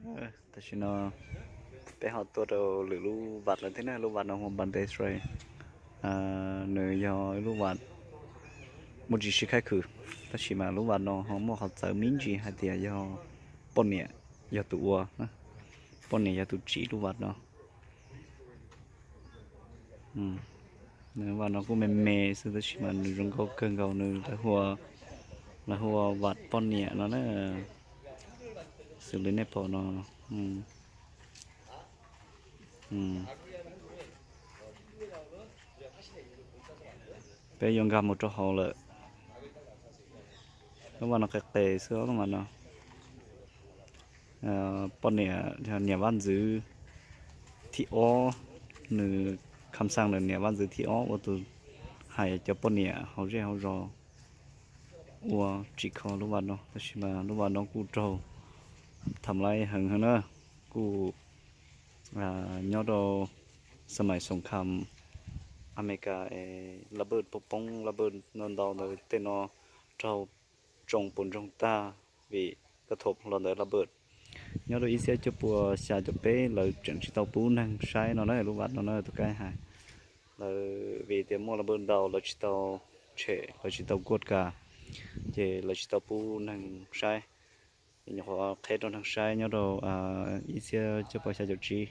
Tam sim no peb ho tuaj rau lwm lub vaj lawm thiab na, lub vaj no hu ua Bande Trail. Nws yog ib lub vaj muaj tsis sib khib khwm, tab sis mas lub vaj no ho muaj qhov txawv me ntsis hais tias yog poj niam yog tus ua, poj niam yog tus tsim lub vaj no. Vaj no kuj me me xwb tab sis mas nws zoo nkauj kawg nkaus, nws lawv hu ua vaj poj niam no na, xws li nej pom no. Peb yuav nkag mus rau hauv lawm. Lub vaj no qis qis xwb, lub vaj no poj niam, niam vaj ntxwv thib ob, nws kham xaj nws niam vaj ntxwv thib ob ua tus hais cov poj niam hauv zej hauv zos ua tsim kho lub vaj no, tab sis mas lub vaj no kuj raug tham lais heev heev na, kuj nyob rau xam mais xoom kham Amelikas, laj npawj poob poob laj npawj ntau ntau ntawd tej no raug tsoo puas ntsoog tag vim koj thom los ntawd laj npawj. Nyob rau ib txhiab cuaj puas xya caum peb lawv tseem tsis tau pub neeg saib no na, lub vaj no na tus kaib hais, lawv vim tias muaj laj npawj ntau lawv tsis tau tshem, lawv tsis tau kuaj kas, ces lawv tsis tau pub neeg saib. Nyuam qhuav qheb rau neeg saib nyob rau ib txhiab cuaj puas xya caum tsib.